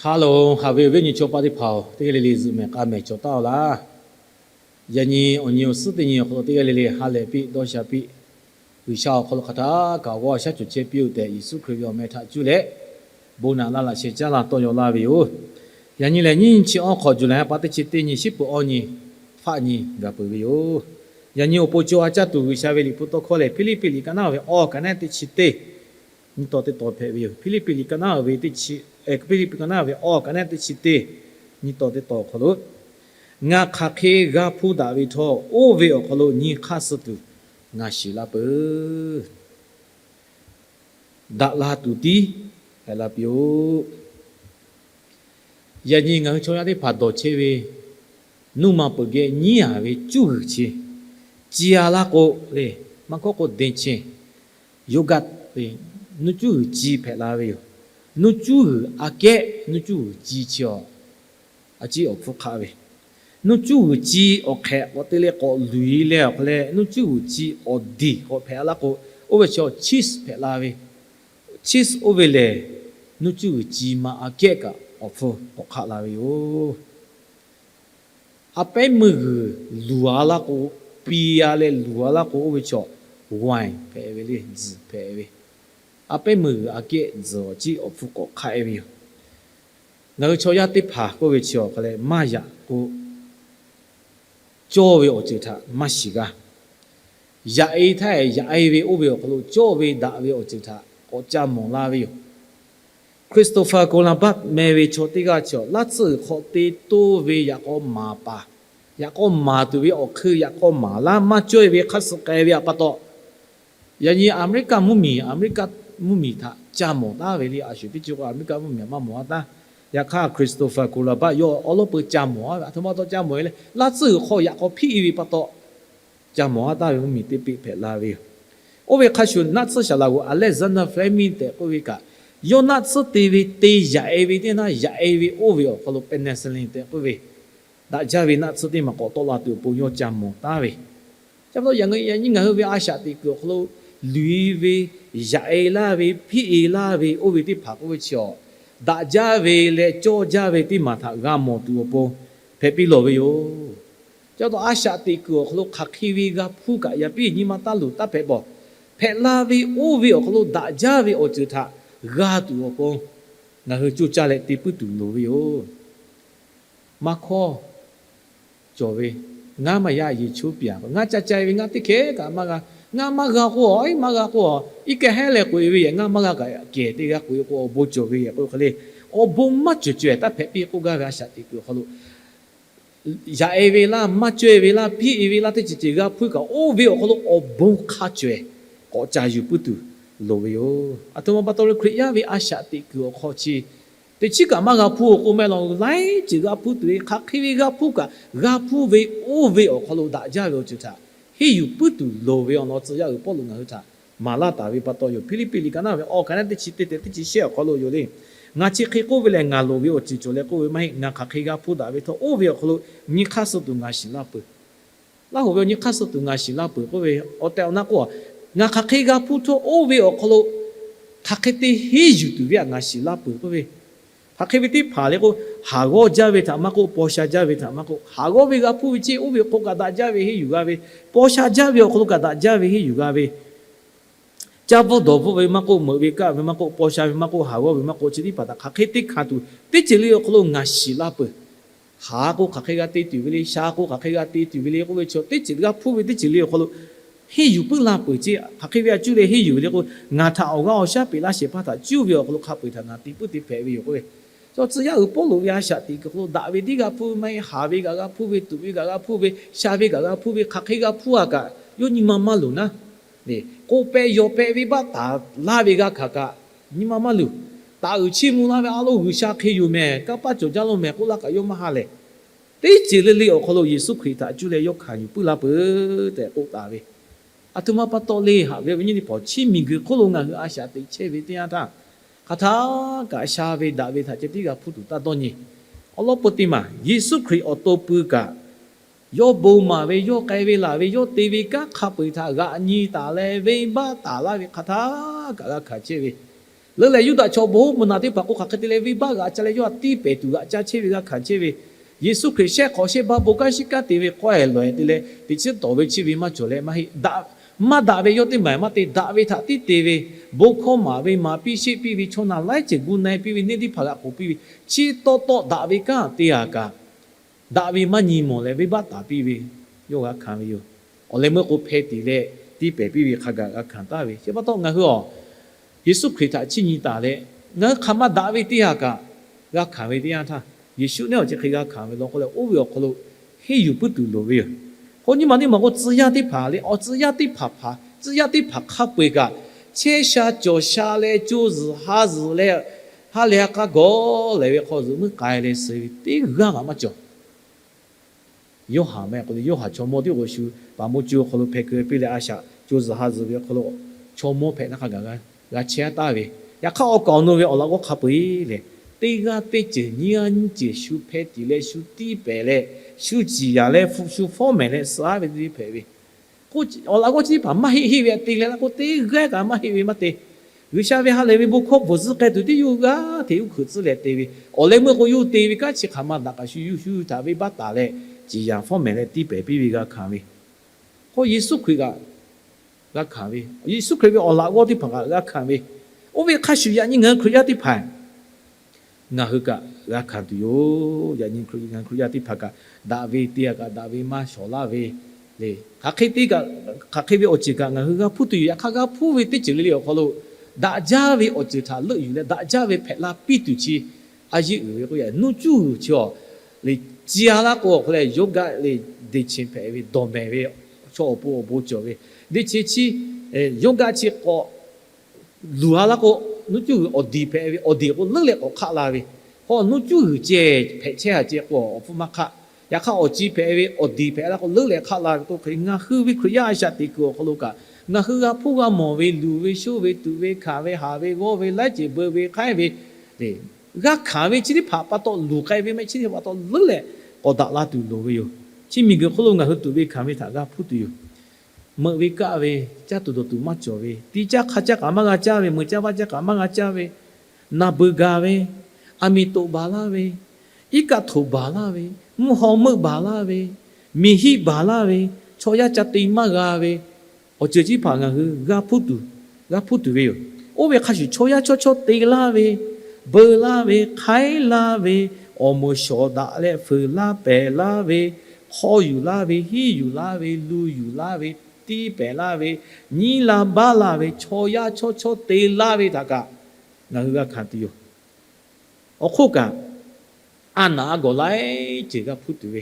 Hello, haꞈ ve awˬ viˉ awˬ nyi chaw paˆ teˇ hpaˍ-oˬ, teˇ g'aˇ le le zuhꞈ mehˍ k'a mehˍ cawˬ taˍ-oˬ laˇ. Yaꞈ nyi awˬ nyi awˬ suhˉ teˇ nyi awˬ hk'aw lo teˇ g'aˇ le le ha lehˬ piˇ dawˇ sha piˇ, G'uiˬsha awˬ hk'aw lo hk'aˬ htaˇ kaꞈ awˬ g'aˇ awˬ shaˉ cawˬ chehˇ piˇ-oˆ tehꞈ, Yeˍsuˆ Hkriꞈ ve awˬ meh htaꞈ cuˇ leh bon naꞈ laˇ laꞈ sheh caˉ laˇ tawˇ yaw laˇ ve yoˬ. Yaꞈ nyi lehˬ, nyiˇ chi awˇ hk'awꞈ July ha pa teˇ chi teˇ nyi, shiˉ peuˬ awˇ nyi, faˆ nyi gaˬ peuˬ ve yoˬ. Yaꞈ nyi awˬ pon co ha caˇ tuˬ G'uiˬsha ve liꞈ hpu tawˇ hkawˇ lehˬ, Hpiˇliˇpiˆ liꞈ ka naˉ ve awˇ ka naˉ teˇ chi teˇ nyi tawˇ teˇ taw hpehꞈ ve yoˬ. Hpiˇliˇpiˆ liꞈ ka naˉ ve teˇ chi, Hpiˇliˇpiˆ ka naˉ ve awˇ ka naˉ teˇ chi teˇ nyi tawˇ teˇ taw awˬ hk'aw lo, Ngaˬ hk'aˬ hk'e g'a hpuˇ daꞈ ve htawˇ, oˇ ve awˬ hk'aw lo nyi hk'aˇ suh tuˬ ngaˬ shiˍ laˇ peuˬ. Daꞈ la tuˬ tiˉ hpehꞈ la piˇ-oˆ. Yaꞈ nyi ngaˬ hui chaw yaˇ teˇ hpaˍ dawˬ chehˇ ve, nuˇ ma peuˬ geh nyiˉ-a ve cuˇ g'uiˬ chi, ci-a laˇ k'o le, maˇ kawˆ k'o denˇ chehˇ, yoˇ gaˇ, nuˇ cuˇ g'uiˬ ci hpehꞈ la ve yoˬ. Nuˇ cuˇ g'uiˬ aꞈ kehˉ nuˇ cuˇ g'uiˬ ci chi-a, a ciˉ awˬ hpfuhˇ hk'aˆ ve, nuˇ cuˇ g'uiˬ ci awˬ hk'ehꞈ k'awꞈ te leh k'awꞈ luˬ-e leh awˬ hk'aw leh, nuˇ cuˇ g'uiˬ ci awˬ diˬ k'awꞈ hpehꞈ-a laˇ k'o, oˇ ve chi-a cheese hpehꞈ la ve, cheese oˇ ve lehˬ, nuˇ cuˇ g'uiˬ ci ma aꞈ kehˉ kaꞈ awˬ hpfuhˇ k'awꞈ hk'aˆ la ve yoˬ. A pehˉ meuˇ g'uiˬ luˬ-a laˇ k'o, pi-a leh luˬ-a laˇ k'o, oˇ ve chaw wine hpehꞈ ve le, tzuhˬ hpehꞈ ve. A pehˉ meuˇ g'uiˬ aꞈ kehˉ tzuhˬ awˬ ciˉ awˬ hpfuhˇ k'awꞈ hk'aˆ-e ve yoˬ. Ngaˬ hui chaw yaˇ teˇ hpaˍ k'oˆ ve chi awˬ hk'aw leh maˇ yaꞈ k'o, cawˇ ve awˬ ceuˬ htaꞈ maˇ shiˍ g'a. Yaꞈ-e htaˇ, yaꞈ-e ve oˇ ve awˬ hk'aw lo cawˇ ve daꞈ ve awˬ ceuˬ htaꞈ k'awꞈ ca mawˬ la ve yoˬ. Christopher Columbus meh ve chaw teˇ g'aˇ chi awˬ, laˇ tsuhˇ g'uiˬ hk'aw te toˇ ve yaꞈ k'aw maˍ paˍ, yaꞈ k'aw maˍ tuˬ ve awˬ hk'eun yaꞈ k'aw maˍ laˇ maˇ cawˇ-e ve hk'aˇ suh k'ai ve pa taw, yaꞈ nyi Aˍmeˍriˆkaˆ mvuhˇmiˬ, Aˍmeˍriˆkaˆ mvuhˇmiˬ htaꞈ ca mawˬ taˉ ve le. A shu teˇ ceuˬ k'o Aˍmeˍriˆkaˆ mvuhˇmiˬ maˇ mawˬ-a taˇ. Yaꞈ hk'aˇ Christopher Columbus yawˇ awˉ lawˉ peu ca mawˬ-a ve, aˬ htoꞈ ma taw ca mawˬ-e leh, laˇ tsuhˇ g'uiˬ hk'aw yaꞈ k'aw hpiˆ-e ve pa taw, ca mawˬ-a taˍ ve mvuhˇmiˬ teˇ peˆ hpehꞈ la ve yoˬ. Oˇ ve hk'a shuˍ naˆ tsuhˇ shaˍ laꞈ g'oꞈ Alexander Fleming tehꞈ k'oˆ ve kaꞈ, yawˇ naˆ tsuhˇ te ve te yaꞈ-e ve teˇ naˆ yaꞈ-e ve oˇ ve awˬ hk'aw lo penicillin tehꞈ k'oˆ ve daꞈ jaˇ ve naˆ tsuhˇ teˇ maˬ k'awꞈ tawˆ la tuˬ awˬ pon yawˇ ca mawˬ taˍ ve. Chi pa taw yaꞈ nyi ngaˬ hui ve a shaꞈ teꞈ kuiˬ awˬ hk'aw lo luˬ-e ve, yaꞈ-e laˇ ve, hpiˆ-e laˇ ve oˇ ve teˇ hpaˍ k'oˆ ve chi awˬ, daꞈ jaˇ ve leh cawˇ jaˇ ve teˇ maˬ htaꞈ g'a mawˬ tuˬ awˬ pon hpehꞈ piˇ lawˬ ve yoˬ. Chi pa taw a shaꞈ teꞈ kuiˬ awˬ hk'aw lo hk'aˬ hk'e ve g'a hpuˇ kaꞈ yaꞈ piˇ nyi ma taˇ luˬ taˇ hpehꞈ paw. Hpehꞈ la ve oˇ ve awˬ hk'aw lo daꞈ jaˇ ve awˬ ceuˬ htaꞈ g'a tuˬ awˬ pon ngaˬ hui coˇ caˇ leh te puiˉ tuˬ loˍ ve yoˬ. Maˇ hkawˇ cawˬ ve, ngaˇ maˇ yaˇ yeˬ choˉ piˍ-a, ngaˇ ca ca-e ve ngaˇ teˇ hkeh kaꞈ maˇ g'a. Ngaˇ maˇ g'a k'o, iˉ maˇ g'a k'o, iˉ kehˉ hehˉ leh k'oꞈ-e ve yehˬ ngaˇ maˇ g'a kaꞈ kehˬ teˇ g'aˇ k'oꞈ-e k'o, awˬ bon cawˬ ve yehˬ k'oˆ hk'e le, awˬ bon maˇ cawˬ cawehˬ taˇ hpehꞈ piˇ k'oˆ gaˇ ve a shaꞈ teꞈ kuiˬ awˬ hk'aw lo yaꞈ-e ve laˇ, maˇ cawˇ-e ve laˇ, hpiˆ-e ve laˇ, teˇ ceuˬ ceuˬ g'a hpuˇ kaꞈ oˇ ve awˬ hk'aw lo awˬ bon hk'a cawehˬ k'awꞈ ca yuˬ puiˉ tuˬ loˍ ve yoˬ. Aˬ htoꞈ ma pa taw le, Hkriꞈ yaˇ ve a shaꞈ teꞈ kuiˬ awˬ hk'aw chi teˇ chiˉ kaꞈ maˇ g'a hpuˇ-oˬ k'oˆ mehˆ law, laiˉ ceuˬ g'a hpuˇ tuˬ ve, hk'aˬ hk'e ve g'a hpuˇ kaꞈ g'a hpuˇ ve oˇ ve awˬ hk'aw lo daꞈ jaˇ ve awˬ ceuˬ htaꞈ henˇ yuˬ puiˉ tuˬ loˍ ve awˬ lawn tcuh yaˇ uiˍ Pawˇluꞈ ngaˬ hui htaꞈ maˍ laˇ taˍ ve pa taw yoˬ. Hpiˇliˇpiˆ liꞈ ka naˉ ve awˬ ka naˉ teˇ chi teˇ tehꞈ teˇ chi shehˆ awˬ hk'aw lo yoˬ le. Ngaˬ chi hk'e k'oˆ ve lehˬ, ngaˬ loˍ ve awˬ ceuˬ cawˬ leh k'oˆ ve maˇ heˆ. Ngaˬ hk'aˬ hk'e g'a hpuˇ daꞈ ve htawˇ, oˇ ve awˬ hk'aw lo nyi hk'aˇ suh tuˬ ngaˬ shiˍ laˇ peuˬ. Laˇ hoꞈ ve awˬ nyi hk'aˇ suh tuˬ ngaˬ shiˍ laˇ peuˬ k'oˆ ve, awˬ tehˬ awˬ na k'o, ngaˬ hk'aˬ hk'e g'a hpuˇ htawˇ, oˇ ve awˬ hk'aw lo hk'aˬ hk'e te henˇ yuˬ tuˬ ve htaꞈ ngaˬ shiˍ laˇ peuˬ k'oˆ ve, hk'aˬ hk'e ve teˇ hpaˍ le k'o, haˍ g'awˇ jaˇ ve htaꞈ maˇ k'oˆ, paw sha jaˇ ve htaꞈ maˇ k'oˆ, haˍ g'awˇ ve g'a hpuˇ ve ceˇ, oˇ ve hk'aw kaꞈ daꞈ jaˇ ve henˇ yuˬ g'a ve, paw sha jaˇ ve awˬ hk'aw lo kaꞈ daꞈ jaˇ ve henˇ yuˬ g'a ve, caˇ bvuhˇ dawˬ bvuhˇ ve maˇ k'oˆ, meuꞈ ve kaˆ ve maˇ k'oˆ, paw sha ve maˇ k'oˆ, haˍ g'awˇ ve maˇ k'oˆ, chi teˇ hpaˍ htaꞈ hk'aˬ hk'e te hkanˍ tuˬ teˇ ceuˬ le awˬ hk'aw lo ngaˬ shiˍ laˇ peuˬ. Haˍ k'o hk'aˬ hk'e g'a te tuˬ ve le, sha k'o hk'aˬ hk'e g'a te tuˬ ve le k'oˆ ve chaw, teˇ ceuˬ g'a hpuˇ ve teˇ ceuˬ le awˬ hk'aw lo henˇ yuˬ puiˉ laˇ peuˬ ceˇ. Hk'aˬ hk'e ve a cuˇ leh henˇ yuˬ ve le k'o, ngaˬ htaꞈ awˬ g'aˇ awˬ shaˉ peꞈ laˇ shehˍ hpaˇ htaꞈ cuˇ ve awˬ hk'aw lo hk'a peu-eˬ htaꞈ ngaˬ te puiˉ te hpehꞈ ve yoˬ k'oˆ ve. Chaw tcuh yaˇ uiˍ Pawˇluꞈ ve a shaꞈ teꞈ kuiˬ awˬ hk'aw lo daꞈ ve tiˉ g'a hpuˇ ve maˇ heˆ, haˍ ve kaꞈ g'a hpuˇ ve, tuꞈ ve kaꞈ g'a hpuˇ ve, sha ve kaꞈ g'a hpuˇ ve, hk'aˬ hk'e g'a hpuˇ-a kaꞈ yawˇ nyi ma maˇ luˬ naˉ. K'oˍ pehꞈ yawˬ pehꞈ ve baˆ taˍ laˇ ve g'a hkanˍ kaꞈ nyi ma maˇ luˬ. Taˍ uiˍ chiˇ mvuh laˇ ve a lo G'uiˬsha hk'e yoˬ mehˬ, kanˇ paˆ cawˬ jaˇ lo mehˬ k'oˆ laˇ kaꞈ yawˇ maˇ ha lehˬ. Teˇ ceuˬ le le awˬ hk'aw lo Yeˍsuˆ Hkriꞈ htaꞈ cuˇ leh yawˇ hkanˍ yuˬ puiˉ laˇ peuˬ tehꞈ k'oˆ taˍ ve. Aˬ htoꞈ ma pa taw le, haꞈ ve awˬ viˉ awˬ nyi teˇ hpaˍ, chi miˬguiˬ hk'oˆ lo ngaˬ hui a shaꞈ teꞈ chehˇ ve teˇ yanˇ htaˇ, hk'aˬ htaˇ kaꞈ sha ve daꞈ ve htaꞈ ceh tiˉ g'a hpuˇ tuˬ taˇ dawˇ nyi. Awˬ lawn peu teˇ maˬ Yeˍsuˆ Hkriꞈ awˬ to pui kaꞈ, yawˇ bon maˍ ve, yawˇ k'ai ve laˬ ve, yawˇ te ve kanˉ hk'a peu-eˬ htaꞈ g'aꞈ nyi taˍ leh venˇbaˆ taˍ laˇ ve hk'aˬ htaˇ kaꞈ g'a hkanˍ chehˇ ve Leuˉ leh Yuˇdaꞈ chaw bon mvuhˇ naꞈ teˇ hpaˍ k'o, hk'aˬ hk'e te leh venˇbaˆ g'aꞈ ca leh yawˇ htaꞈ tiˇ pehˍ tuˬ g'aꞈ ca chehˇ ve g'a hkanˍ chehˇ ve, Yeˍsuˆ Hkriꞈ shehˆ hk'awꞈ shehˆ baˆ bon kanˉ shiˉ kanˉ te ve k'awehˇ lawˬ-e te leh teꞈ chiˉ tawˍ ve chi ve maˇ cawˬ leh maˇ heˆ. Maˇ daꞈ ve yawˇ teˇ maˬ maˇ te. Daꞈ ve htaꞈ tiˉ te ve, bon hkawˇ maˍ ve, maˍ piˇ sheˆ piˇ ve, chaw naˬ laiˉ ceuˬ gu na-e piˇ ve neˇ teˇ hpaˍ g'aꞈ k'oˍ piˇ ve, chi taw taw daꞈ ve kanˉ te a kaꞈ, daꞈ ve maˇ nyi mawˬ leh venˇbaˆ taˍ piˇ ve, yawˇ g'a hkanˍ ve yoˬ. Awˬ leh meuˇ k'o hpeh tiˍ leh tiˇ pehˍ piˇ ve hk'a gaˬ g'a hkanˍ taˍ ve. Chi pa taw ngaˬ hui a Yeˍsuˆ Hkriꞈ htaꞈ chiˇ nyi taˍ leh, ngaˬ hui hk'aˬ ma daꞈ ve teˇ yanˇ kaꞈ g'a hkanˍ ve teˇ yanˇ htaˇ, Yeˍsuˆ neˉ awˬ chi hk'e g'a hkanˍ ve law k'oˆ leh, oˇ ve awˬ hk'aw lo henˇ yuˬ puiˉ tuˬ loˍ ve yoˬ. K'o nyi ma teˇ maˬ k'o tcuh yaˇ teˇ hpaˍ leh awˬ tcuh yaˇ teˇ hpaˍ hpaˍ tcuh yaˇ teˇ hpaˍ hk'a peu-eˬ kaꞈ, chehˇ sha cawˬ sha leh co zuhˬ ha zuhˬ leh ha lehˬ ha k'a gawˬ lehˬ ve hk'aw zuhꞈ muiˉ k'ai leh suh ve teˇ g'aˇ kaꞈ maˇ cawˬ. Yoˇhanˬ meh k'o, Yoˇhanˬ chaw mawˇ tiˉ k'o shu paˍ mawˇ co hk'aw lo hpeh keu piˇ leh a shaꞈ co zuhˬ ha zuhˬ ve hk'aw lo chaw mawˇ hpehꞈ laˇ hk'a gaˬ g'a chehˇ taˍ ve. Yaꞈ hk'aˇ awˬ kaˍ awˬ nu ve awˬ laꞈ g'awˇ hk'a peu-eˬ lehˬ, teˇ g'aˇ teˇ ceuˬ nyiˇ g'aˇ nyiˇ ceuˬ shu hpeh tiˍ leh shu tiˇ pehˍ leh shu ciˍ yanˍ leh shu fawˉ mehˍ leh suh aˉ ve teˇ hpehꞈ ve k'o, awˬ laꞈ g'awˇ chi teˇ hpaˍ maˇ heˆ heˆ ve te leh la k'o, teˇ g'aˇ kaꞈ maˇ heˆ ve maˇ te. G'uiˬsha ve ha lehˬ ve bon hkawˇ bvuhˬ zuhˆ k'ai tuˬ tiˉ yuˇ g'aˇ hteꞈ uˉ hkuiꞈ tcuhˉ leh te ve. Awˬ leh meuˇ k'o yawˇ te ve kanˉ chi hk'aˬ ma daꞈ kaꞈ shu yuˇ shu htaꞈ venˇbaˆ taˍ leh ciˍ yanˍ fawˉ mehˍ leh tiˇ pehˍ piˇ ve g'a hkanˍ ve. K'o Yeˍsuˆ Hkriꞈ kaꞈ g'a hkanˍ ve, Yeˍsuˆ Hkriꞈ ve awˬ laꞈ g'awˇ teˇ hpaˍ kaꞈ g'a hkanˍ ve, oˇ ve hk'a shuˍ yaꞈ nyi ngaˬ hui Hkriꞈ yaˇ teˇ hpaˍ ngaˬ hui kaꞈ g'a hkanˍ tuˬ yoˬ. Yaꞈ nyi ngaˬ hui Hkriꞈ yaˇ teˇ hpaˍ kaꞈ daꞈ ve te a kaꞈ daꞈ ve maˇ shawˍ laˇ ve le. Hk'aˬ hk'e te kaꞈ, hk'aˬ hk'e ve awˬ ceuˬ kaꞈ ngaˬ hui g'a hpuˇ tuˬ yoˬ. Yaꞈ hk'aˇ g'a hpuˇ ve teˇ ceuˬ le le awˬ hk'aw lo daꞈ jaˇ ve awˬ ceuˬ htaꞈ leuˆ yuˬ leh daꞈ jaˇ ve hpehꞈ la piˇ tuˬ chi a yeˇ uiˍ ve k'o, nuˇ cuˇ g'uiˬ chi awˬ le, ci a laˇ k'o awˬ hk'aw leh yawˇ gaˆ le, deˇ chi hpehꞈ ve dawˬ mehˍ ve chaw awˬ pon awˬ bon cawˬ ve, deˇ chi chi yawˇ gaˆ chi k'awꞈ luˬ a laˇ k'o, nuˇ cuˇ g'uiˬ awˬ diˍ hpehꞈ ve, awˬ diˍ k'o leuˉ leh k'awꞈ hk'aˆ la ve, k'o nuˇ cuˇ g'uiˬ ceh hpehꞈ chehˇ a ceh k'o awˬ hpfuhˇ maˇ hk'aˆ. Yaꞈ hk'aˇ awˬ ci hpehꞈ ve awˬ diˍ hpehꞈ laˇ k'o leuˉ leh hk'aˆ la ve k'o, hk'e ngaˬ hui ve Hkriꞈ yaˇ a shaꞈ teꞈ kuiˬ awˬ hk'aw lo kaꞈ ngaˬ hui g'a hpuˇ g'a mawˬ ve, luˬ ve, shoˇ ve, tuꞈ ve, hkanˍ ve, haˍ ve, g'awˇ ve, laiˉ ceuˬ beu ve, hk'aiˉ ve, g'a hkanˍ ve chi teˇ hpaˍ pa taw luˬ k'ai ve meh chi teˇ hpaˍ pa taw leuˉ leh k'awꞈ daꞈ la tuˬ loˍ ve yoˬ. Chi miˬguiˬ hk'oˆ lo ngaˬ hui tuꞈ ve hkanˍ ve htaꞈ g'a hpuˇ tuˬ yoˬ. Meuꞈ ve kaˆ ve, caˇ tuˬ dawˬ tuˬ maˇ cawˬ ve, tiˇ caˇ hk'a caˇ kaꞈ maˇ g'a caˇ ve, meuꞈ caˇ vaˇ caˇ kaꞈ maˇ g'a caˇ ve, naˬ beuˬ gaˬ ve, aˬ miˍ toꞈ baˬ laˇ ve, iˉ kaˆ htoꞈ baˬ laˇ ve, mvuhˇ haw meuˆ baˬ laˇ ve, miˬ hiˆ baˬ laˇ ve, chaw yaˇ ca te maˇ g'a ve, awˬ ceuˬ chi teˇ hpaˍ ngaˬ hui g'a hpuˇ tuˬ, g'a hpuˇ tuˬ ve yoˬ. Oˇ ve hk'a shuˍ chaw yaˇ chawˇ chawˇ te laˇ ve, beu laˇ ve, hk'aiˉ laˇ ve, awˬ moˍ shawˍ daꞈ leh fuiˍ laˇ pehˍ laˇ ve, hk'aw yuˬ laˇ ve, hiˉ yuˬ laˇ ve, lu yuˬ laˇ ve, tiˇ pehˍ laˇ ve, nyiˉ laˇ baˆ laˇ ve, chaw yaˇ chawˇ chawˇ te laˇ ve htaꞈ kaꞈ ngaˬ hui g'a hkanˍ tuˬ yoˬ. Awˬ hk'oˆ kaꞈ, a naˍ a gawˬ laiˉ ceuˬ g'a hpuˇ tuˬ ve,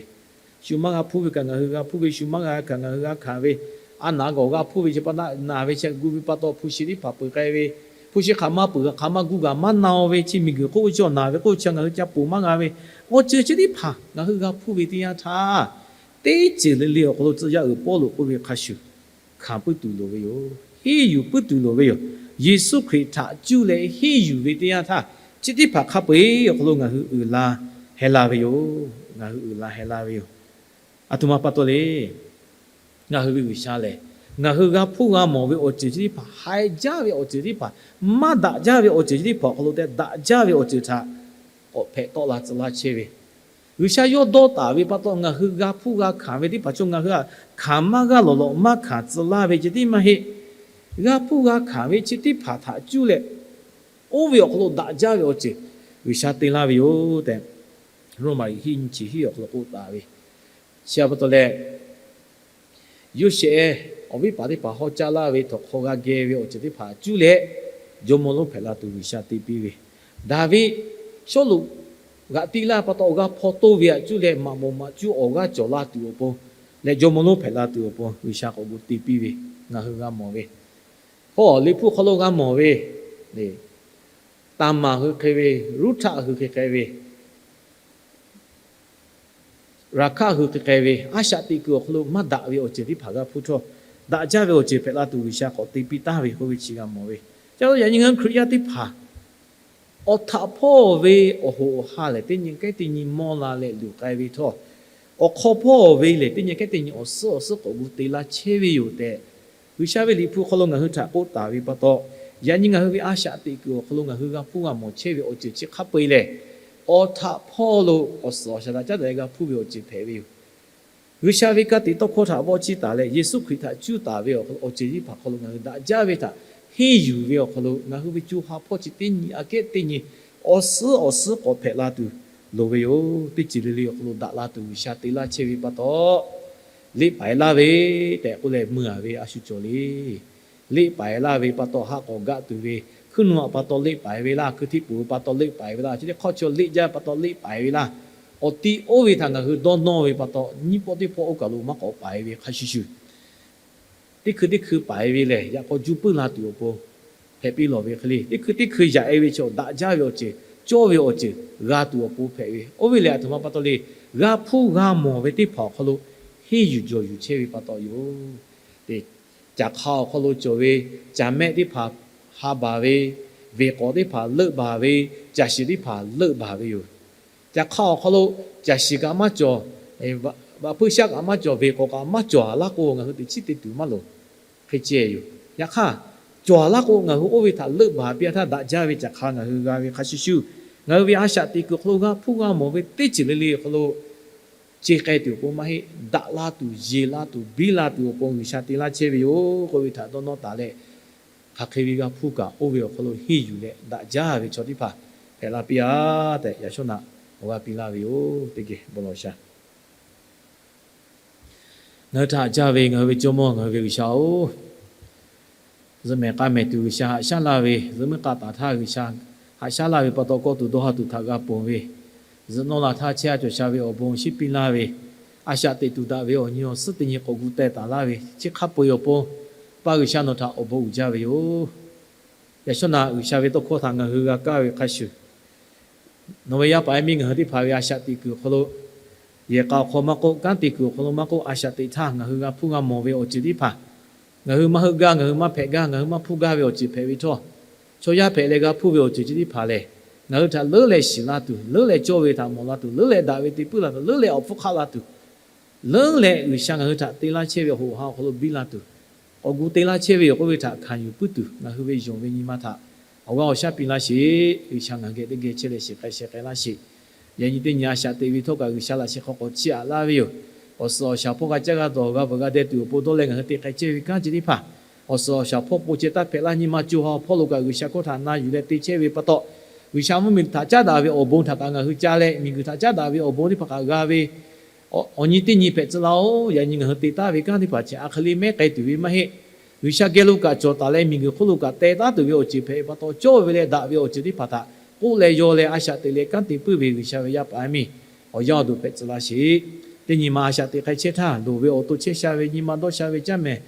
shu maˇ g'a hpuˇ ve kaꞈ ngaˬ hui g'a hpuˇ ve, shu maˇ g'a hkanˍ ngaˬ hui g'a hkanˍ ve, a naˍ a gawˬ g'a hpuˇ ve chi pa taw naˬ ve chi gu ve pa taw hpu shi teˇ hpaˍ peuˬ k'ai ve, hpu shi hk'aˬ ma peuˬ hk'aˬ ma gu gaˬ maˇ na-o ve, chi miˬguiˬ hk'oˆ chi awˬ naˬ ve k'oˆ chi ngaˬ hui ca ponˬ maˇ g'a ve, awˬ ceuˬ chi teˇ hpaˍ ngaˬ hui g'a hpuˇ ve teˇ yanˇ htaˇ, teˇ ceuˬ le le awˬ hk'aw lo tcuh yaˇ uiˍ Pawˇluꞈ k'oˆ ve hk'a shuˍ hkanˍ puiˉ tuˬ loˍ ve yoˬ. Henˇ yuˬ puiˉ tuˬ loˍ ve yoˬ. Yeˍsuˆ Hkriꞈ htaꞈ cuˇ leh henˇ yuˬ ve teˇ yanˇ htaˇ, chi teˇ hpaˍ hk'a peu-eˬ awˬ hk'aw lo ngaˬ hui uiˍ la heh la ve yoˬ. Ngaˬ hui uiˍ la heh la ve yoˬ. Aˬ htoꞈ ma pa taw le. Ngaˬ hui ve G'uiˬsha lehˬ, ngaˬ hui g'a hpuˇ g'a mawˬ ve awˬ ceuˬ chi teˇ hpaˍ, haiˬ jaˇ ve awˬ ceuˬ teˇ hpaˍ, maˇ daꞈ jaˇ ve awˬ ceuˬ chi teˇ hpaˍ awˬ hk'aw lo tehꞈ daꞈ jaˇ ve awˬ ceuˬ htaꞈ k'awꞈ hpehꞈ tawˆ la tcuh laˇ chehˇ ve, G'uiˬsha yawˇ dawˇ taˍ ve pa taw ngaˬ hui g'a hpuˇ g'a hkanˍ ve teˇ hpaˍ chaw ngaˬ hui htaꞈ hkanˍ maˇ g'aˇ lawˬ lawꞈ maˇ hkanˍ tcuh laˇ ve ceh tiˉ maˇ heˆ. G'a hpuˇ g'a hkanˍ ve chi teˇ hpaˍ htaꞈ cuˇ leh, oˇ ve awˬ hk'aw lo daꞈ jaˇ ve awˬ ceuˬ G'uiˬsha te laˇ ve yoˬ tehꞈ, Roˉmaꞈ liꞈ hiˆ nyi chi hiˆ awˬ hk'aw lo k'oˆ taˍ ve. Chi pa taw leh, Yoˇsehꞈ awˬ viˉ paˍ teˇ hpaˍ hawˉ caˇ laˇ ve htaꞈ hk'aw g'a geh ve awˬ ceuˬ teˇ hpaˍ cuˇ leh, jawˇmawˇ lonˉ hpehꞈ la tuˬ G'uiˬsha te piˇ ve, Daˍviˆ Sawˉluꞈ g'aꞈ tiˇ laˇ pa taw awˬ g'a hpaw toˇ ve htaꞈ cuˇ leh maꞈ moˍ maꞈ cuˇ awˬ g'aˇ cawˬ la tuˬ awˬ pon leh jawˇmawˇ lonˉ hpehꞈ la tuˬ awˬ pon G'uiˬsha k'awꞈ gu te piˇ ve, ngaˬ hui g'a mawˬ ve. Hawˉ, Liꞈ hpu hk'aw lo g'a mawˬ ve, Taˍmaˍ hui hk'e ve, Ruˇhtaˆ hui hk'e k'ai ve, Raˍhkaˆ hui hk'e k'ai ve, a shaꞈ teꞈ kuiˬ awˬ hk'aw lo maˇ daꞈ ve awˬ ceuˬ teˇ hpaˍ g'a hpuˇ htawˇ, daꞈ jaˇ ve awˬ ceuˬ hpehꞈ la tuˬ G'uiˬsha k'awꞈ te piˇ taˍ ve k'oˆ ve chi g'a mawˬ ve. Ca lo yaꞈ nyi ngaˬ hui Hkriꞈ yaˇ teˇ hpaˍ awˬ htaꞈ hpawˇ ve awˬ hoꞈ awˬ ha lehˬ, teˇ nyi kehˉ teˇ nyi mawˇ la leh luˬ k'ai ve htawˇ, awˬ hk'aw hpawˇ ve lehˬ, teˇ nyi kehˉ teˇ nyi awˬ suhˉ awˬ suhˉ k'awꞈ gu te laˇ chehˇ ve yoˬ tehꞈ, G'uiˬsha ve Liꞈ hpu hk'aw lo ngaˬ hui htaꞈ k'oˆ taˍ ve pa taw, Yaꞈ nyi ngaˬ hui ve a shaꞈ teꞈ kuiˬ awˬ hk'aw lo ngaˬ hui g'a hpuˇ g'a mawˬ chehˇ ve awˬ ceuˬ chi hk'a peu-eˬ lehˬ, awˬ htaꞈ hpawˇ lo awˬ suhˍ awˬ shaˍ htaꞈ caˉ daꞈ leh g'a hpuˇ ve awˬ ceuˬ hpehꞈ ve yoˬ. G'uiˬsha ve ka tiꞈ tawˇ hkawˇ htaꞈ vawˆ chiˇ taˍ leh Yeˍsuˆ Hkriꞈ htaꞈ cuˇ taˍ ve awˬ ceuˬ teˇ hpaˍ hk'aw lo ngaˬ hui daꞈ jaˇ ve htaꞈ henˇ yuˬ ve awˬ hk'aw lo ngaˬ hui ve co ha hpawˇ chi teˇ nyi aꞈ kehˉ teˇ nyi awˬ suhˉ awˬ suhˉ k'awꞈ hpehꞈ la tuˬ loˍ ve yoˬ. Teˇ ceuˬ le le awˬ hk'aw lo daꞈ la tuˬ G'uiˬsha te laˇ chehˇ ve pa taw, leˆ paiˍ laˇ ve tehꞈ k'oˆ leh mui-a ve a shu cawˬ le. Leˆ paiˍ laˇ ve pa taw ha k'awꞈ gaˆ tuˬ ve, hkuiˉ nu aꞈ pa taw leˆ paiˍ ve laˇ, hkui htiˇ puˍ ve pa taw leˆ paiˍ ve laˇ, chi teˇ hk'awˇ chi leˆ jaˇ pa taw leˆ paiˍ ve laˇ. Awˬ ti oˇ ve htaꞈ ngaˬ hui dawˇ nawˇ ve pa taw, nyiˇ pawˆ teˇ pawˆ oˇ kaˬ lo maˇ k'awꞈ paiˍ ve hk'a shuˍ shuˍ, teˇ hkui teˇ hkui paiˍ ve lehˬ, yaꞈ k'aw juˇ puiˉ la tuˬ awˬ pon hpehꞈ piˇ lawˬ ve hk'e le. Teˇ hkui teˇ hkui yaꞈ-e ve chaw daꞈ jaˇ ve awˬ ceuˬ, cawˇ ve awˬ ceuˬ g'a tuˬ awˬ pon hpehꞈ ve, oˇ ve lehˬ aˬ htoꞈ ma pa taw le, g'a hpuˇ g'a mawˬ ve teˇ hpaˍ awˬ hk'aw lo henˇ yuˬ jawˬ yuˬ chehˇ ve pa taw yoˬ. Teˇ, caˬ hk'a awˬ hk'aw lo cawˬ ve caˬ mehˆ teˇ hpaˍ ha baˬ ve, veˬ k'awꞈ teˇ hpaˍ leuˆ baˬ ve, caˬ shiˍ teˇ hpaˍ leuˆ baˬ ve yoˬ. Caˬ hk'a awˬ hk'aw lo caˬ shiˍ kaꞈ maˇ cawˬ, vaꞈ hpuiˇ shaˉ kaꞈ maˇ cawˬ, veˬ k'awꞈ kaꞈ maˇ cawˬ-a laˇ k'o, ngaˬ hui teꞈ chiˉ te tuˬ maˇ loˍ. Hk'e ceh yoˬ. Yaꞈ hk'aˇ, cawˬ-a laˇ k'o, ngaˬ hui oˇ ve htaꞈ leuˆ baˬ piˇ-a htaˇ daꞈ jaˇ ve caˬ hk'a ngaˬ hui g'a ve hk'a shuˍ shuˍ, ngaˬ hui ve a shaꞈ teꞈ kuiˬ awˬ hk'aw lo g'a hpuˇ g'a mawˬ ve teˇ ceuˬ le le awˬ hk'aw lo ce k'ai tuˬ awˬ pon maˇ heˆ, daꞈ la tuˬ, yeˬ la tuˬ, biˇ la tuˬ awˬ pon G'uiˬsha te laˇ chehˇ ve yoˬ k'oˆ ve htaꞈ dawˇ nawˇ taˍ leh, hk'aˬ hk'e ve g'a hpuˇ kaꞈ oˇ ve awˬ hk'aw lo henˇ yuˬ leh daꞈ jaˇ ve chaw teˇ hpaˍ hpehꞈ la piˇ-a tehꞈ, yaꞈ shawˉ naꞈ awˬ g'aˇ piˇ laˇ ve yoˬ. Teˇ geh bon lawˬ shaˍ. Ngaˬ hui htaꞈ haꞈ jaˇ ve ngaˬ hui ve Jawˇmawˇ, ngaˬ hui ve G'uiˬsha-oˬ, zuhꞈ mehˍ k'a mehˍ tuˬ G'uiˬsha haꞈ shaˉ laˇ ve, zuhꞈ muiˉ k'aˆ taˍ htaˇ G'uiˬsha haꞈ shaˉ laˇ ve pa taw, kawˇ tuˬ dawˇ ha tuˬ htaꞈ g'a ponˬ ve, zuhꞈ nawˇ la htaˇ chehˇ-a cawˬ sha ve awˬ bon shinˉ piˇ laˇ ve, a shaꞈ teꞈ tuˬ daꞈ ve awˬ nyi awˬ suhˉ teˇ nyi k'awꞈ gu teh taˍ laˇ ve, chi hk'a peu-eˬ awˬ pon Awˬ pa G'uiˬsha nawˬ htaꞈ awˬ bon uiˍ jaˇ ve yoˬ. Yaꞈ shawˉ naꞈ G'uiˬsha ve tawˇ hkawˇ htaꞈ ngaˬ hui g'a kaˇ ve hk'a shuˍ, nawˬ ve yaˇ paˍ yaˇ miˇ ngaˬ hui teˇ hpaˍ ve a shaꞈ teꞈ kuiˬ awˬ hk'aw lo, yehˬ k'a awˬ hk'aw maˇ k'oˆ, kanˉ te kuiˬ awˬ hk'aw lo maˇ k'oˆ, a shaꞈ teꞈ htaˇ ngaˬ hui g'a hpuˇ g'a mawˬ ve awˬ ceuˬ teˇ hpaˍ, ngaˬ hui maˇ heuˆ gaˇ, ngaˬ hui maˇ hpehꞈ gaˇ, ngaˬ hui maˇ hpuˇ gaˇ ve awˬ ceuˬ hpehꞈ ve htawˇ, chaw yaˇ hpehꞈ leh g'a hpuˇ ve awˬ ceuˬ chi teˇ hpaˍ lehˬ, ngaˬ hui htaꞈ leuˉ leh shiˍ laˇ tuˬ, leuˉ leh cawˇ ve htaꞈ mawˬ la tuˬ, leuˉ leh daꞈ ve te puiˉ la tuˬ, leuˉ leh awˬ hpfuhˇ hk'aˆ la tuˬ, leuˉ leh G'uiˬsha ngaˬ hui htaꞈ te laˇ chehˇ ve awˬ hoꞈ awˬ ha awˬ hk'aw lo biˇ la tuˬ, k'awꞈ gu te laˇ chehˇ ve yoˬ k'oˆ ve htaꞈ hkanˍ yuˬ puiˉ tuˬ, ngaˬ hui ve yonˍ ve nyi ma htaꞈ awˬ g'aˇ awˬ shaˉ piˇ laˇ sheˍ. G'uiˬsha ngaˬ geh teˇ geh chehˇ leh shiˍ k'ai sheh k'ai laˇ sheˍ. Yaꞈ nyi teˇ nyi a shaꞈ teꞈ ve htawˇ kaꞈ G'uiˬsha laꞈ sheh hk'aw k'awꞈ chiˇ aꞈ laˇ ve yoˬ. Awˬ suhˍ awˬ shaˍ hpawˇ g'a caˇ g'a dawˬ g'a veuꞈ g'a deh tuˬ awˬ pon dawˇ leh ngaˬ hui te k'ai chehˇ ve kanˉ chi teˇ hpaˍ, awˬ suhˍ awˬ shaˍ hpawˇ po ceh taˇ hpehꞈ laˇ nyi ma co ha awˬ hpawˇ lo kaꞈ G'uiˬsha hkawˇ htaꞈ na yuˬ leh te chehˇ ve pa taw, G'uiˬsha mvuhˇmiˬ htaꞈ caˉ daꞈ ve awˬ bon htaꞈ kaꞈ ngaˬ hui ca leh, miˬguiˬ htaꞈ caˉ daꞈ ve awˬ bon teˇ hpaˍ kaꞈ g'a ve awˬ nyi teˇ nyi hpehꞈ tcuh laˇ-oˬ. Yaꞈ nyi ngaˬ hui te taˍ ve kanˉ teˇ hpaˍ chi a hk'e le mehˉ k'ai tuˬ ve maˇ heˆ. G'uiˬsha geh lo kaꞈ cawˬ taˍ leh, miˬguiˬ hk'oˆ lo kaꞈ teh taˉ tuˬ ve awˬ ceuˬ hpehꞈ ve pa taw, cawˇ ve leh daꞈ ve awˬ ceuˬ teˇ hpaˍ htaꞈ k'oˆ leh yaw leh a shaꞈ teꞈ leh kanˉ te puiˉ ve G'uiˬsha ve yaˇ paˍ yaˇ miˬ awˬ yanˇ awˬ duˬ hpehꞈ tcuh laˇ sheˍ. Teˇ nyi ma a shaꞈ teꞈ k'ai chehˇ htaˇ, loˍ ve awˬ to chehˇ sha ve nyi ma dawˇ sha ve caˇ mehˍ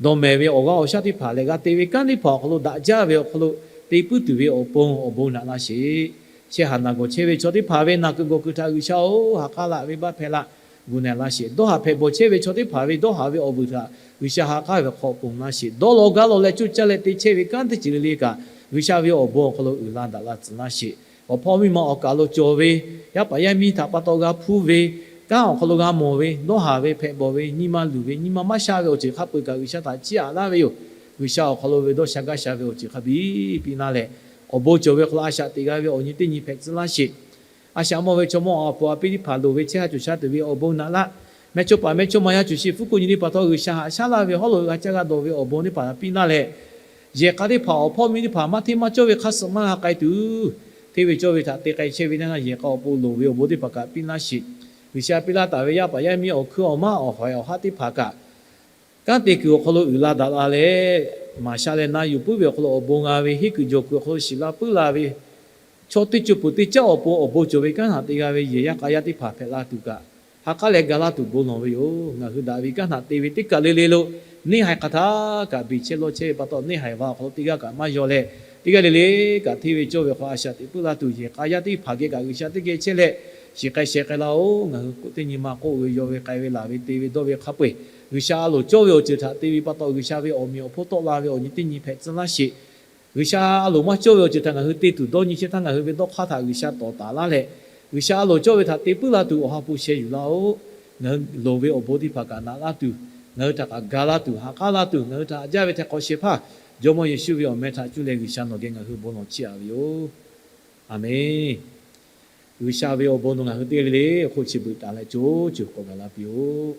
dawˬ mehˍ ve awˬ g'aˇ awˬ shaˉ teˇ hpaˍ lehˬ, g'a te ve kanˉ teˇ hpaˍ awˬ hk'aw lo daꞈ jaˇ ve awˬ hk'aw lo te puiˉ tuˬ ve awˬ pon awˬ bon naꞈ laˇ sheˍ. Chehˇ haˍ naˬ gawˬ chehˇ ve chaw teˇ hpaˍ ve naˬ kuiˬ gawˬ kuiˬ htaꞈ G'uiˬsha-oˬ, ha k'aˉ laꞈ ve baˆ hpehꞈ laꞈ gu na laˇ sheˍ. Dawˇ haˍ hpehꞈ bawˬ chehˇ ve chaw teˇ hpaˍ ve dawˇ haˍ ve awˬ vuiˬ htaꞈ G'uiˬsha ha k'aˉ ve hk'aw ponˬ laˇ sheˍ. Dawˇ law gaˇ law leh coˇ caˇ leh te chehˇ ve kanˉ teˇ ceuˬ le le kaꞈ, G'uiˬsha ve awˬ bon awˬ hk'aw lo uiˍ la daꞈ la tcuh laˇ sheˍ. Awˬ hpawˇ miˇ ma awˬ kaˍ lo cawˬ ve, yaˇ paˍ yaˇ miˇ htaꞈ pa taw g'a hpuˇ ve, kanˉ awˬ hk'aw lo g'a mawˬ ve, dawˇ haˍ ve hpehꞈ bawˬ ve, nyi ma luˬ ve, nyi ma maˇ sha ve awˬ ceuˬ hk'a peu-eˬ kaꞈ G'uiˬsha htaꞈ chiˇ aꞈ laˇ ve yoˬ. G'uiˬsha awˬ hk'aw lo ve dawˇ sha gaˇ sha ve awˬ ceuˬ hk'a biˇ piˇ laˇ leh, awˬ bon cawˬ ve hk'aw lo a shaꞈ teꞈ g'a ve awˬ nyi teˇ nyi hpehꞈ tcuh laˇ sheˍ. A shaꞈ mawˇ ve chaw mawˇ awˬ puˍ awˬ piˇ teˇ hpaˍ loˍ ve chehˇ ha cawˬ sha tuˬ ve awˬ bon naꞈ laˇ. Mehˇchawˇpaˍ mehˇchawˇma yaˇ cawˬ sheˍ hpfuhˇ kuˆ nyi teˇ hpaˍ htawˇ G'uiˬsha haꞈ shaˉ laˇ ve hawˉ lo g'a caˇ g'a dawˬ ve awˬ bon teˇ hpaˍ piˇ laˇ leh, yehˬ k'a teˇ hpaˍ awˬ hpawˇ miˇ teˇ hpaˍ maˇ hteˇ maˇ cawˇ ve hk'a suh maˇ g'a k'ai tuˬ, hteˇ ve cawˇ ve htaꞈ te k'ai chehˇ ve na na yehˬ k'a awˬ pon loˍ ve awˬ bon teˇ hpaˍ kaꞈ piˇ laˇ sheˍ. G'uiˬsha piˇ laˇ taˍ ve yaˇ paˍ yaˇ miˇ awˬ hkuiˉ awˬ maˉ awˬ hawehˍ awˬ haˉ teˇ hpaˍ kaꞈ kanˉ te kuiˬ awˬ hk'aw lo uiˍ la daꞈ la leh, maˍ sha leh na yuˬ puiˉ ve awˬ hk'aw lo awˬ bon g'a ve, henˇ kuiˬ jawˬ kuiˬ awˬ hk'aw lo shiˍ la puiˉ la ve, chaw teˇ ceuˬ peuˬ teˇ caˉ awˬ pon awˬ bon cawˬ ve kanˉ htaꞈ te g'a ve yehˬ yaˇ k'a yaˇ teˇ hpaˍ hpehꞈ la tuˬ kaꞈ, ha k'aˉ leh ga laˇ tuˬ bon lawˬ ve yoˬ. Ngaˬ hui daꞈ ve kanˉ htaꞈ te ve teˇ kaˬ le le lo, neˇ haiˬ hk'aˬ htaˇ kaꞈ beˬ chehˇ lawˇ chehˇ ve pa taw, neˇ haiˬ va awˬ hk'aw lo teˇ g'aˇ kaꞈ maˇ yaw leh, teˇ g'aˇ le le kaꞈ hteˇ ve cawˇ ve hk'aw a shaꞈ teꞈ puiˉ laˇ tuˬ, yehˬ k'a yaˇ teˇ hpaˍ geh kaꞈ G'uiˬsha teˇ geh chehˇ leh, shiˍ k'ai sheh k'ai laˇ-oˬ. Ngaˬ hui teˇ nyi ma k'oˆ ve yaw ve k'ai ve laˬ ve te ve dawˇ ve hk'a peu-eˬ, G'uiˬsha a loˍ cawˇ ve awˬ ceuˬ htaꞈ te ve pa taw, G'uiˬsha ve awˬ meꞈ awˬ hponˇ tawˆ la ve awˬ nyi teˇ nyi hpehꞈ tcuh laˇ sheˍ. G'uiˬsha a loˍ maˇ cawˇ ve awˬ ceuˬ htaꞈ ngaˬ hui te tuˬ dawˇ nyi chehˇ htaˇ, ngaˬ hui ve dawˇ hk'aˇ htaꞈ G'uiˬsha tawˍ taˍ laˇ leh, G'uiˬsha a loˍ cawˇ ve htaꞈ te puiˉ la tuˬ awˬ ha hpu sheh yuˬ laˇ-oˬ. Ngaˬ hui loˍ ve awˬ bon teˇ hpaˍ kaꞈ naꞈ laˇ tuˬ, ngaˬ hui htaꞈ kaꞈ ga laˇ tuˬ, ha k'aˉ laˇ tuˬ, ngaˬ hui htaꞈ haꞈ jaˇ ve hteh hk'awꞈ shehˍ hpaˇ Jawˇmawˇ Yeˍsuˆ ve awˬ meh htaꞈ cuˇ leh G'uiˬsha nawˬ geh ngaˬ hui bon lawˬ chiˇ aꞈ ve yoˬ. Aˬmenˍ. G'uiˬsha ve awˬ bon nawˬ ngaˬ hui teˇ g'aˇ le le awˬ hk'oˆ chi beuꞈ taˍ leh co ceuˬ k'awꞈ gaˬ la piˇ-oˆ.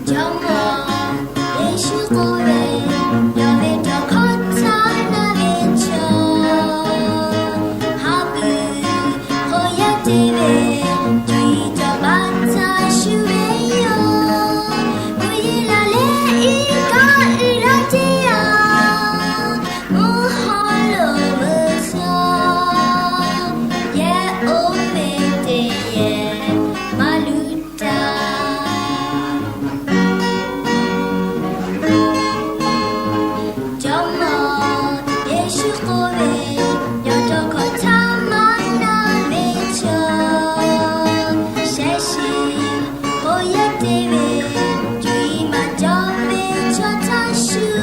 Jawˇmawˇ Yeˍsuˆ k'oˆ ve, Yawˇ ve tawˇ hkawˇ htaꞈ na ve chaw, ha pui hk'aw yaˇ te ve, cuˇ yiˍ cawˬ baˆ htaꞈ shuˍ ve yoˬ. Mvuhˇ yeˬ laˬ leh iˉ kaˆ uiˍ la teˇ yanˇ, mvuhˇ haw lo veuˬ chaw, yehˬ oˇ ve teˇ yehˬ maˇ luˬ taˍ. Jawˇmawˇ Yeˍsuˆ k'oˆ ve, Yawˇ tawˇ hkawˇ htaꞈ maˇ na ve chaw, shehˍ shiˍ hk'aw yaˇ te ve, cuˇ yiˍ maˇ cawˬ ve chaw htaꞈ shuˍ.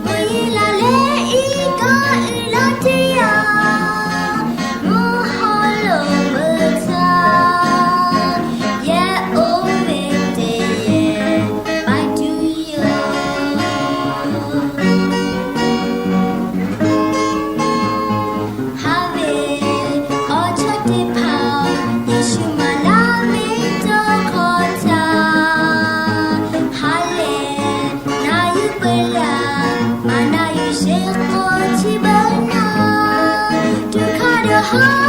Mvuhˇ yeˬ laˬ leh iˉ kaˆ uiˍ la teˇ yanˇ, mvuhˇ haw lo veuˬ htaˇ, yehˬ oˇ ve teˇ yehˬ maˇ tuˬ yoˬ. Ha ve awˬ chawˇ teˇ hpaˍ Yeˍsuˆ maˍ laˇ ve tawˇ hkawˇ htaꞈ ha lehˬ na yuˬ peuˬ laˇ. Maˇ na yuˬ sheˍ k'o chi beuꞈ na, tuꞈ hk'a dawˬ ha